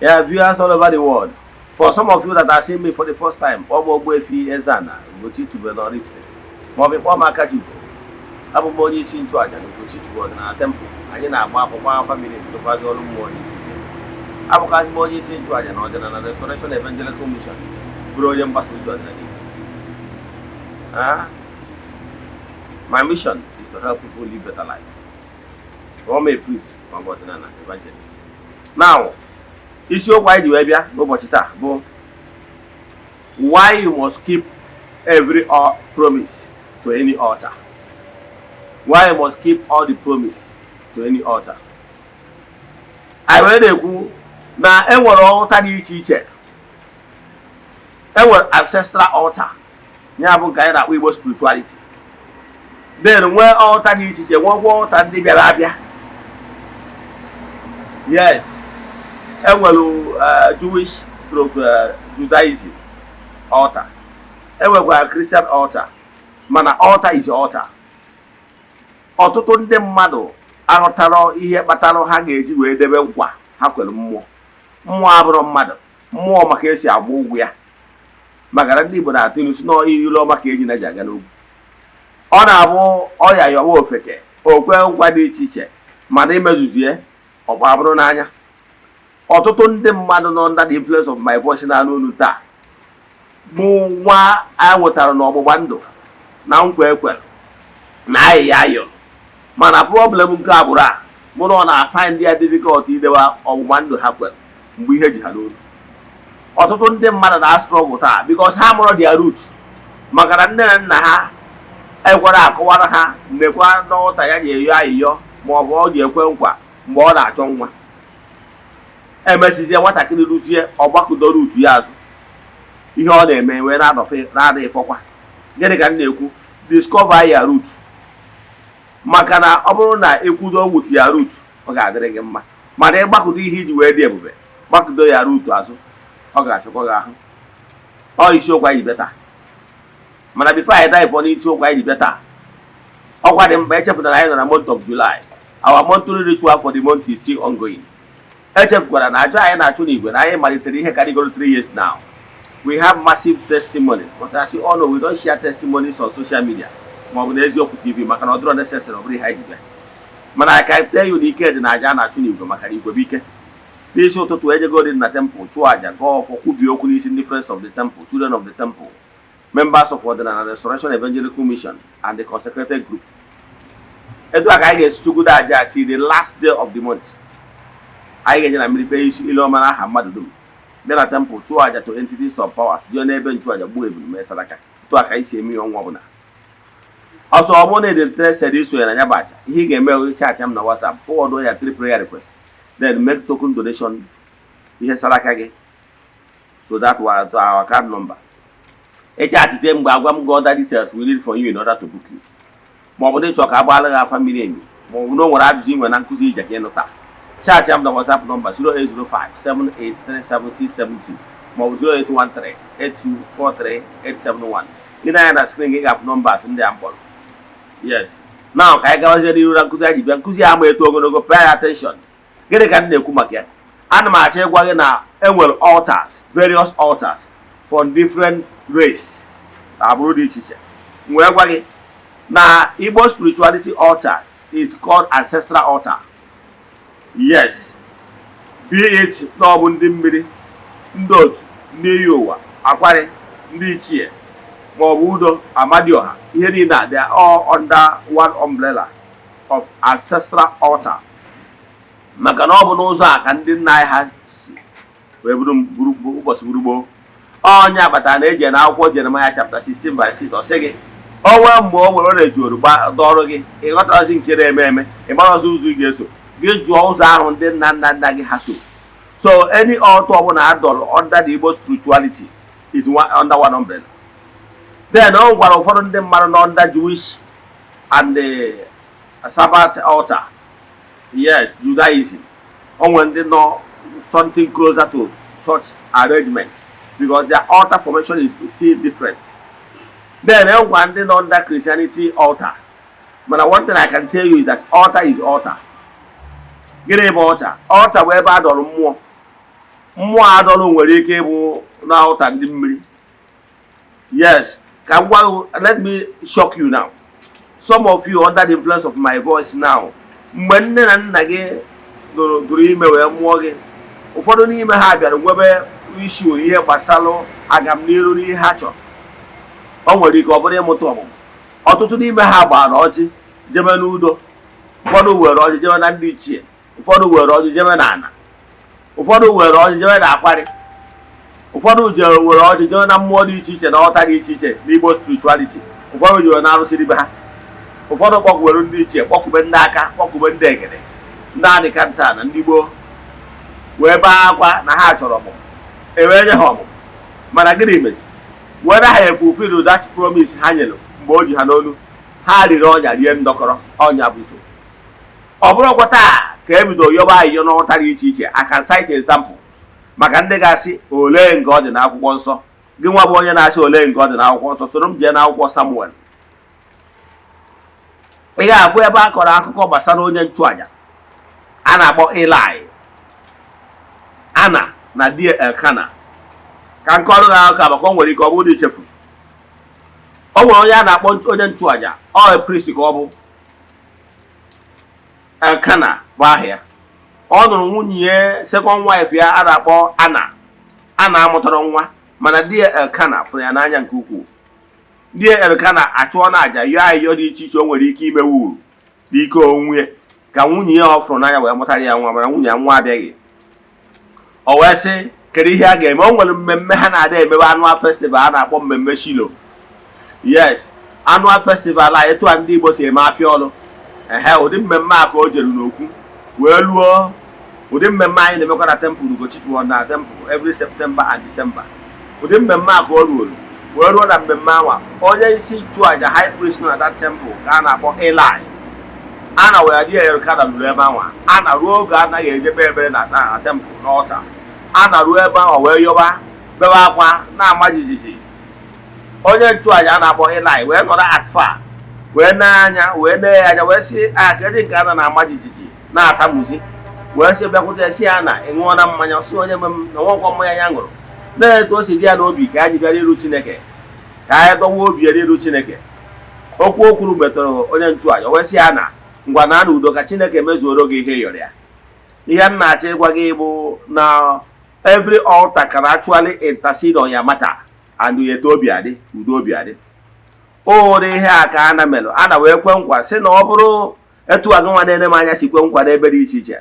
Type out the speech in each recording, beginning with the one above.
Yeah, viewers all over the world. For some of you that are seeing me for the first time, kpọọ m Ogbuefi Eze-Ana Ugochi tubelu Oraifite, maọbụ kpọọ m Akajiugo. Abụ m onye isi nchụaja na Ugochi tubelu ọdịnala temple. Anyị na-agba akwụkwọ afa mmiri, ndokwazi ọrụ mmụọ dị iche iche. Abụkwazị m onye isi nchụaja na Ọdịnala Restoration Evangelical Mission, bụrụ onye mgbasa ozi ọdịnala Igbo. Ah, my mission is to help people live better life. I'm a priest maọbụ ọdịnala evangelist. Now, isiokwu anyị ji wee bịa n'ụbọchị taa bụ why you must keep every promise to any altar. Why you must keep all the promise to any altar. Anyị wee na-ekwu na enwere altar dị iche iche. Enwere ancestral altar, ya bụ nke anyị na-akpọ Igbo spirituality. Then nwee altar dị iche iche, nwekwa altar ndị bịara abịa. Yes, enwere Jewish stroke Judaism altar, enwekwara Christian altar, mana altar is altar. Ọtụtụ ndị mmadụ aghọtara ihe kpatara ha ga-eji wee debe nkwa ha kwere mmụọ. Mmụọ abụrụ mmadụ, mmụọ maka esi agba ụgwọ ya, maka na ndị Igbo na-atụ ilu si n'ilu ọma ka eji na ji aga n'ugwu. Ọ na-abụ ọya yọwa ofeke, okwe nkwa dị iche iche, mana imezuzie ọkwa abụrụ n'anya. Ọtụtụ ndị mmadụ nọ under the influence of my voice na-anụ olu taa bụ nwa a nwetara n'ọgbụgba ndụ na nkwa ekwere na ayịya ayọrọ, mana problem nke agbụrụ a mụ na ọ na-afind ya difficult idewe ọgbụgba ndụ ha kwere mgbe ihe ji ha n'olu. Ọtụtụ ndị mmadụ na struggle taa because ha mụrụ their root, maka na nne na nna ha ekwere akọwara ha nekwa n'ụta ya ji eyo ayịyọ, maọbụ ọ ji ekwe nkwa mgbe ọ na-achọ nwa. Emesizie nwatakịrị rụzie, ọgbakụdo root ya azụ, ihe ọ na-eme wee na-ada ịfọkwa. Gịnị ka m na-ekwu? Discover your root, maka na ọ bụrụ na ekwudo with your root, ọ ga-adịrị gị mma. Mana ịgbakụdo ihe iji wee dị ebube, gbakụdo ya root azụ, ọ ga-afịakwa gị ahụ. Ọ isiokwu anyị ji bịa taa. Mana before anyị dive n'isiokwu anyị ji bịa taa, ọkwa dị mkpa echefutara anyị nọ na month of July. Our monthly ritual for the month is still ongoing. Echefukwara na aja anyị na-achụ n'igwe na anyị malitere ihe karịgoro 3 years now. We have massive testimonies, but as you all know, we don't share testimonies on social media maọbụ na Eziokwu TV, maka na ọ dịrọ necessary, ọ bụrụ ihe anyị ji bịa. Mana I can tell you na ike dị na aja a na-achụ n'igwe, maka na igwe bụ ike. N'isi ụtụtụ, ejego dị na temple chụọ aja, gọọ ọfọ, kwubie okwu n'isi ndị friends of the temple, children of the temple, members of Ọdịnala Restoration Evangelical Mission and the consecrated group. Etu a ka anyị ga-esi chụgodo aja till the last day of the month. Anyị ga-eje na mmiri kpee isi ile ọma n'aha mmadụ dum, bịa na temple chụọ aja to entities of powers, jụọ n'ebe nchụaja, gbuo ebulu, mee sadaka. Etu a ka anyị si eme ya ọnwa ọbụla ọzọ. Ọ bụrụ na ị dị interested isonye na ya bụ aja, ihe ị ga-eme bụ chat m na WhatsApp, forward ya three prayer requests, then make token donation, ihe saraka gị, to that one, to our card number. Echatizie mgbe agwa m gị other details we need from you in order to book you, ma ọ bụ na ịchọ ka agbaala gị afa miri emi, ma ọ bụ na o nwere ajụjụ ị nwere na nkụzi ije ka ịnụta. Chat m na WhatsApp nọmba 08057837672 ma ọ bụ 08138243871. Ị na-anya na screen gị, ga-afụ numbers ndị a m kpọrọ. Yes, now ka anyị gawazie n'iru na nkụzi anyị ji bịa. Nkụzi a ma eto ogologo. Pay attention. Gịnị ka m na-ekwu maka ya? Ana m achọ ịgwa gị na enwere altars, various altars for different race, agbụrụ dị iche iche. M wee gwa gị na Igbo spirituality altar is called ancestral altar. Yes, be it na ọ bụ ndị mmiri, ndị otu, ndị iyi ụwa, akwarị, ndị ichie, maọbụ udo amadioha, ihe niile a, they are all under one umbrella of ancestral altar, maka na ọ bụ n'ụzọ a ka ndị nna anyị ha si wee buru ụbọchị buru gboo. Onye akpatara na eji na akwụkwọ Jeremaya chapter 16 verse 6, ọ sị gị ọnwa mgbe o nwere ọ na-ejuoru dọọrụ gị, ịghọtazi nke na-eme eme, ị marazi ụzọ ị ga-eso, gị jụọ ụzọ ahụ ndị nna nna nna gị ha so. So any altar ọbụla adọrọ under the Igbo spirituality is under one umbrella. Then ọ gwara ụfọdụ ndị mmadụ nọ under Jewish and the Sabbath altar, yes, Judaism, o nwere ndị nọ something closer to such arrangements because their altar formation is still different. Then e nwekwa ndị nọ under Christianity altar. Mana one thing I can tell you is that altar is altar. Gịnị bụ altar? Altar bụ ebe a dọrọ mmụọ. Mmụọ adọlụ nwere ike ịbụ na ụta ndị mmiri. Yes, ka m gwa gị, let me shock you now. Some of you under the influence of my voice now, mgbe nne na nna gị dụrụ ime wee mụọ gị, ụfọdụ n'ime ha bịara nwebe issue ihe gbasara agamniru n'ihe ha chọrọ. O nwere ike ọ bụrụ ịmụta ọmụmụ. Ọtụtụ n'ime ha gbara ọjị jebe n'udo, ụfọdụ were ọjị jebe na ndị ichie, ụfọdụ were ọjị jebe na ana, ụfọdụ were ọjị jebe na akwarị, ụfọdụ jere were ọjị jebe na mmụọ dị iche iche na ọta dị iche iche n'Igbo spirituality, ụfọdụ jere na arụsị ibe ha, ụfọdụ kpọkwubere ndị ichie, kpọkwube ndị aka, kpọkwube ndị egede, ndị anịkanta na ndị gboo, wee bee akwa na ha chọrọ ọmụmụ, ewee nye ha ọmụmụ. Mana gịnị mezi were ha efulfill that promise ha nyere mgbe o ji ha n'olu? Ha riri ọnya, rie ndọkọrọ ọnya bụ so. Ọ bụrụkwa taa ka ebido yọba ayịyọ n'ọta dị iche iche. I can cite examples maka ndị ga-asị, "Olee nke ọ dị n'akwụkwọ nsọ?" Gị nwa bụ onye na-asị, "Olee nke ọ dị n'akwụkwọ nsọ?" Soro m jee n'akwụkwọ Samuel. Ị ga-afụ ebe a kọrọ akụkọ gbasara onye nchụaja a na-akpọ Eli, Ana na di Elkana. Ka nke ọrụ gị akụkọ maka o nwere ike ọ bụrụ na ichefu. O nwere onye a na-akpọ onye nchụaja, ọ priest ka ọ bụ, Elkana bụ aha ya. Ọ nụrụ nwunye, second wife ya, a na-akpọ Ana. Ana amụtara nwa, mana di ya Elkana fụrụ ya n'anya nke ukwuu. Di ya Elkana achụọ na àjà, yọọ ayịyọ dị iche iche o nwere ike imewe uru n'ike onwe ka nwunye ya ọ fụrụ n'anya wee mụtara ya nwa. Mana nwunye ya nwa abịaghị. O wee sị, kedu ihe a ga-eme? O nwere mmemme ha na-ada emebe, annual festival a na-akpọ mmemme Shilo. Yes, annual festival a, etu a ndị Igbo si eme afịa ọlụ ehe, ụdị mmemme a ka o jere n'okwu wee luo. Ụdị mmemme anyị na-emekwa na temple Ugochi na temple every September and December, ụdị mmemme a ka o ruolu wee ruo. Na mmemme anwa, onye isi nchụaja, high priest nọ na that temple ka a na-akpọ Eli. Ana wee di ya Elkana lụrụ ebe anwa. Ana ruo oge anaghị eje kpee ekpere na temple n'altar. Ana ruo ebe ahụ wee yọba, bewe akwa, na-ama jijiji. Onye nchụaja a na-akpọ Eli wee nọrọ at far wee nee anya, wee nee ya anya, wee sị, a ka ezi nke ana na-ama jijiji na-atamuzi. Wee sị, bịakwute, sị ya na ị ṅụọ na mmanya? Sị, onye nwe m, na nwakwọ mmanya ya ṅụrụ na-etu o si dị ya n'obi ka anyị bịara iru Chineke, ka anyị dọwa obi ya n'iru Chineke. Okwu o kwuru metụrụ onye nchụaja. Wee sị ya na ngwa, na udo, ka Chineke mezuoro gị ihe yọrọ ya. Ihe m na-achọ ịgwa gị bụ na every altar can actually intercede on your matter and etu obi adị, udo obi adị. Ụdị ihe a ka ana melụ. Ana wee kwe nkwa sị na ọ bụrụ etu a gị nwa na-ene m anya si kwe nkwa n'ebe dị iche iche,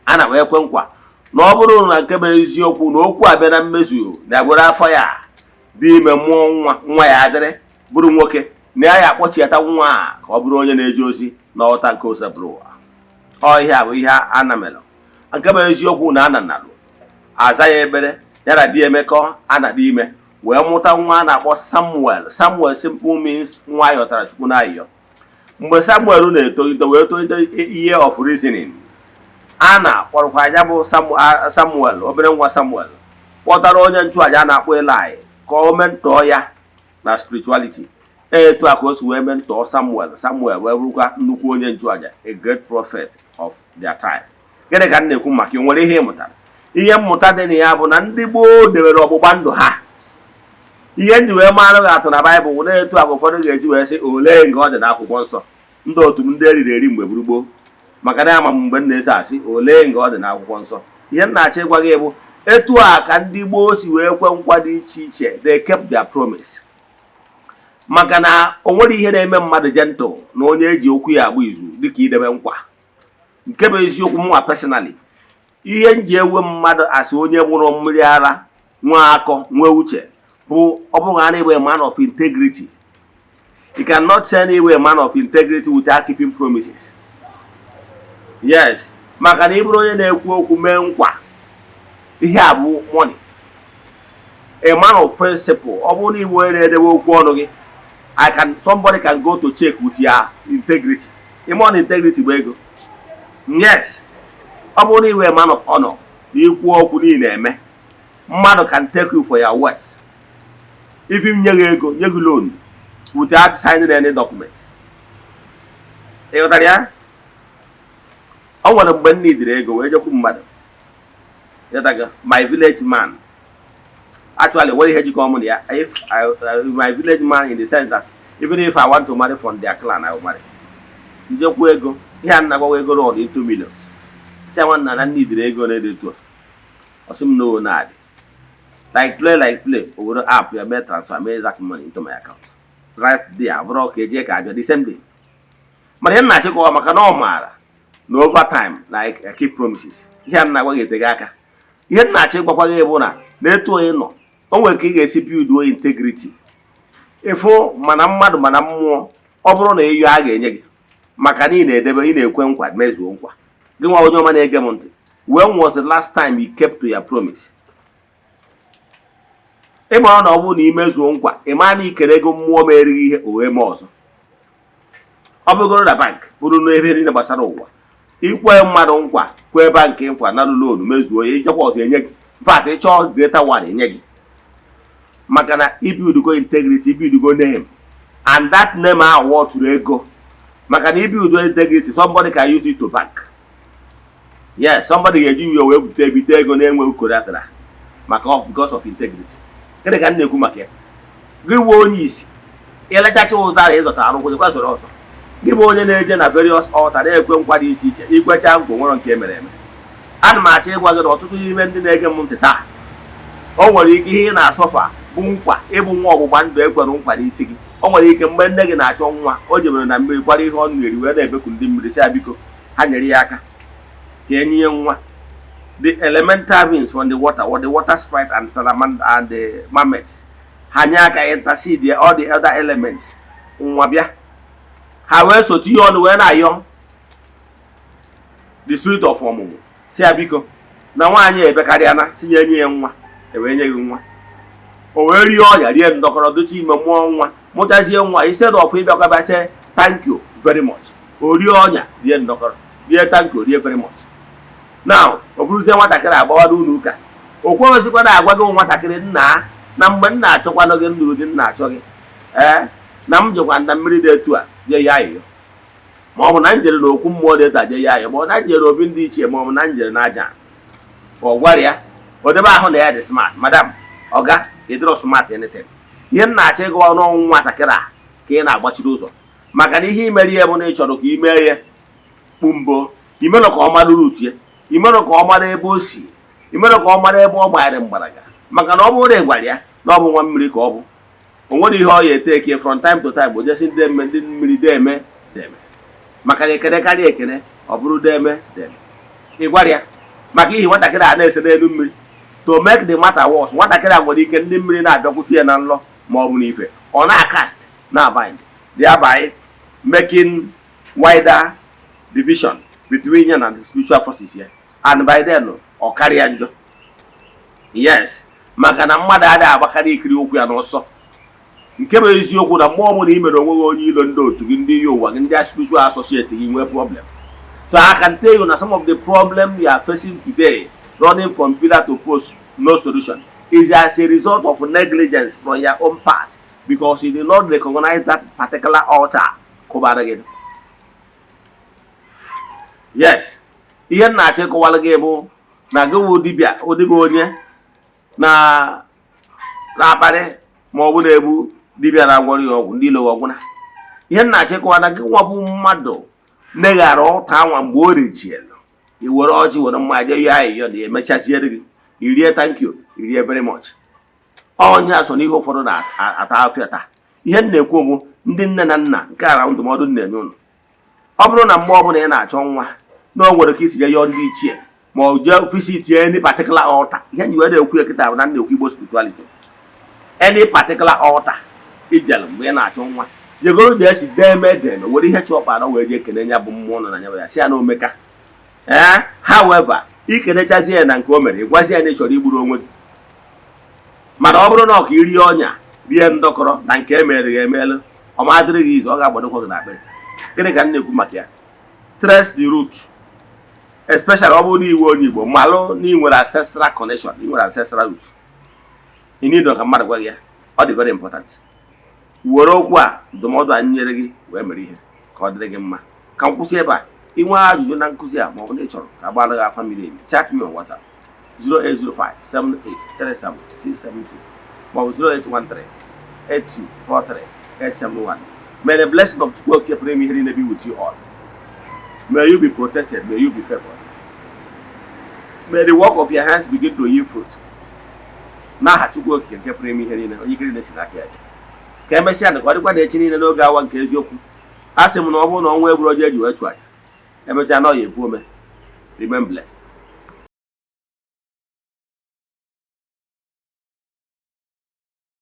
ana wee kwe nkwa na ọ bụrụ na nke bụ eziokwu na okwu abịa na mmezu, na agbụrụ afọ ya dị ime, mụọ nwa, nwa ya adịrị bụrụ nwoke, na ya ya akpọchiata nwa a ka ọ bụrụ onye na-eje ozi n'ọta nke Osebụrụwa. Ọ ihe a bụ ihe ana melụ. Nke bụ eziokwu na ana nalụ aza ya ekpere, ya na di emekọ, ana dị ime wee mụta nwa a na-akpọ Samuel. Samuel simple means nwa ayọtara Chukwu na ayọ. Mgbe Samuel na-etolite wee tolite ihe of reasoning, a na-akpọrọkwa anya bụ Samuel, obere nwa Samuel, kpọtara onye nchụaja a na-akpọ Eli ka o mentor ya na spirituality. Etu a ka o si wee mentor Samuel. Samuel wee bụrụkwa nnukwu onye nchụaja, a great prophet of their time. Gịnị ka m na-ekwu maka nwere ihe ịmụtara? Ihe mmụta dị na ya bụ na ndị gboo debere ọgbụgba ndụ ha. Ihe ndị wee mara gị atụ na Baịbụl na-etu a ka ụfọdụ ga-eji wee sị, "Olee nke ọ dị n'akwụkwọ nsọ?" Ndị otu m, ndị eriri eri mgbe gburu gboo, maka na ama m mgbe m na-ese asị, "Olee nke ọ dị n'akwụkwọ nsọ?" Ihe m na-achọ ịgwa gị bụ etu a ka ndị gboo si wee kwe nkwa dị iche iche. They kept their promise, maka na o nwere ihe na-eme mmadụ gentle na onye eji okwu ya agba izu dịka idebe nkwa. Nke bụ eziokwu, mụnwa personally, ihe m ji ewe mmadụ asị onye mụrụ mmiri ara, nwa akọ, nwee uche, bụ ọ bụrụ na ịbụ a man of integrity. You cannot say na a man of integrity without keeping promises. Yes, maka na ị bụrụ onye na-ekwu okwu, mee nkwa, ihe a bụ money. A man of principle, ọ bụrụ na ịbụ onye na-edebe okwu ọnụ gị, I can somebody can go to check with your integrity. Ime on integrity bụ ego. Yes, ọ bụrụ na iwe man of honor na ikwu okwu niile eme, mmadụ can take you for your words, even nye gị ego, nye gị loan without signing any document. Ị ghọtara ya? O nwere mgbe m nidiri ego wee jekwu mmadụ. Ịghọtago? My village man, actually, nwere ihe jikọ mụ na ya. If I, my village man in the sense that even if I want to marry from their clan, I will marry. Njekwa ego ihe a na-agbawa ego run into millions, si nwanna na nne idiri ego na-ede etu a, ọ sị m no, na-adị like play like play. O were app ya mee transfer, mee that money into my account right there. Bụrụ ka eje ka abịa the same day. Mana ihe m na-achịkọwa, maka na ọ maara na over time na I keep promises. Ihe a m na-agwa gị eteghị aka. Ihe m na-achọ ịgbakwa gị bụ na na-etu onye nọ, o nwere ka ị ga-esi build integrity ịfụ mana mmadụ mana mmụọ. Ọ bụrụ na ịyọ, a ga-enye gị, maka na ị na-edebe, ị na-ekwe nkwa, mezuo nkwa gị. Nwa onye ọma na-ege m ntị, when was the last time you kept to your promise? Ị mara na ọ bụrụ na ị mezuo nkwa, ị mara na ikere ego mmụọ ma erighị ihe o wee mee ọzọ. Ọ bụgoro na bank, bụrụ n'ebe niile gbasara ụwa, ikwe mmadụ nkwa, kwee bankị nkwa, narụ loan, mezuo ya, ijekwa ọzọ, enye gị. In fact, ịchọọ greater one, enye gị, maka na ibuildugo integrity, ibuildugo name, and that name ahụ wọtụrụ ego. Maka na ibuildo integrity, somebody can use it to bank. Yes, somebody ga-eji uwe wee bute ebite ego na-enweghị collateral maka because of integrity. Gịnị ka m na-ekwu maka ya? Gị wuo onye isi ịlechacha ụdara ịzọta arụ kwụsịkwa soro ọzọ. Gị bụ onye na-eje na various altar na-ekwe nkwa dị iche iche, ikwecha nkwa, nwere nke emere eme. Ana m achọ ịgwa gị na ọtụtụ n'ime ndị na-ege m ntị taa, o nwere ike ihe ị na-asọfa bụ nkwa ịbụ nwa ọgbụgba ndụ ekwere nkwa n'isi gị. O nwere ike mgbe nne gị na-achọ nwa, o jebere na mmiri kwara ihe ọ na-eri wee na-ebeku ndị mmiri, sị ya biko ha nyere ya aka ka enye ya nwa. The elemental beings from the water or the water sprite and salamander and the mermaids, ha nye aka intercede all the other elements, nwa bịa. Ha wee so tinye ọnụ wee na-ayọ the spirit of ọmụmụ, si ya biko na nwaanyị ebekarịana, tinye nye ya nwa. Ewee nye gị nwa, o wee rie ọya, rie ndọkọrọ, dochi ime, mụọ nwa, mụtazie nwa. Instead of ịbịakwaba sị thank you very much, o rie ọnya, rie ndọkọrọ, rie thank you, rie very much. Now ọ bụrụzie nwatakịrị agbawara ụlọ ụka, o kweghịzikwa na agwa gị nwatakịrị nna na mgbe m na-achọkwanụ gị ndụrụ dị m na-achọ gị, ee, na m jekwa na mmiri dị etu a jee ya ayịyọ, ma ọ bụ na m jere n'okwu mmụọ dị etu a jee ya ayịyọ, ma ọ na m jere obi ndị ichie, ma ọ bụ na m jere n'aja. Ọ gwara ya, o debe ahụ na ya dị smart. Madam, ọga, ịdịrọ smart anything. Ihe m na-achọ ịgwa n'ọnwụ nwatakịrị a ka ị na-agbachiri ụzọ, maka na ihe imere ihe bụ na ị chọrọ ka ị mee ya kpumbo imerụ ka ọ mara root ya, imerụ ka ọ mara ebe o si, imerụ ka ọ mara ebe ọ gbanyere mgbaraga. Maka na ọ bụrụ na ị gwara ya na ọ bụ nwa mmiri ka ọ bụ, o nwere ihe ọ ya ete eke from time to time, o jesi ndị eme ndị mmiri deme deme, maka na ekene karịa ekene, ọ bụrụ deme deme. Ị gwara ya maka ihi nwatakịrị a na-ese n'elu mmiri. To make the matter worse, nwatakịrị a nwere ike ndị mmiri na-abịakwute ya na nlọ ma ọ bụ n'ife, ọ na-acast, na-abind, thereby making wider division between ya na the spiritual forces ya, and by then ọ karịa njọ. Yes, maka na mmadụ adịghị agbakarị ikiri ụkwụ ya n'ọsọ. Nke bụ eziokwu na mgbe ọbụla ị mere onwe gị onye ilo ndị otu gị, ndị yi ụwa gị, ndị spiritual associate gị, nwee problem. So I can tell you na some of the problem you are facing today, running from pillar to post, no solution, is as a result of negligence from your own part, because you did not recognize that particular altar kụbara gị. Yes, ihe m na-achọ ịkọwara gị bụ na gị wụ dibịa, dibịa onye na na-akparị ma ọ bụ na-egbu dibịa na-agwọrọ ya ọgwụ ndị ilo ọgwụna. Ihe m na-achọ ịkọwa na gị nwa bụ mmadụ neghara ụta anwa mgbe o rejielu, i were ọjị, were mmanya jee yọọ ayịyọ na emechaziere gị, irie thank you, irie very much. Onye so n'ihe ụfọdụ na-ata afịa taa. Ihe m na-ekwu bụ, ndị nne na nna, nke ara ndụmọdụ m na-enye ụnụ: ọ bụrụ na mgbe ọbụla ị na-achọ nwa, na o nwere ka isi je yọọ ndị ichie ma ọ jee visit any particular altar, ihe nji wee na-ekwu ya kịta bụ na m na-ekwu Igbo spirituality, any particular altar ijelu mgbe ị na-achọ nwa, jegoro jee si deme deme, were ihe chọkpara wee jee kene ya bụ mmụọ nọ na ya, ya si ya na omeka. Ee, however, ikenechazie ya na nke o mere, ịgwazi ya na ị chọrọ igburu onwe gị. Mana ọ bụrụ na ọ ka irie ọnya, rie ndọkọrọ na nke emere gị emeelu, ọ ma adịrị gị izu, ọ ga-agbadokwa gị n'akpịrị. Gịnị ka m na-ekwu maka ya? Trace the root, especially ọ bụrụ na iwe onye Igbo malụ na ị nwere ancestral connection, ị nwere ancestral root. Ị need ka mmadụ gwa gị ya, ọ dị very important. Were okwu a, ndụmọdụ anyị nyere gị, wee mere ihe ka ọ dịrị gị mma. Ka m kwụsị ebe a. Ị nwee ajụjụ na nkụzi a, ma ọ bụ na ị chọrọ ka agbara gị afa miri emi, chat me on WhatsApp. 08057837672 maọbụ 08138243871. May the blessing of Chukwu Okike pụrụ ime ihe niile be with you all. May you be protected. May you be favored. May the work of your hands begin to yield fruit. N'aha Chukwu Okike nke pụrụ ime ihe niile, onye ike niile si n'aka ya bịa. Ka emesịa na ka ọ dịkwa na echi niile n'oge awa nke eziokwu. A sị m na ọ bụrụ na ọnwa egburu ọjọọ eji wee chụọ aja, emechaa na ọ ya ebu ome. Remain blessed.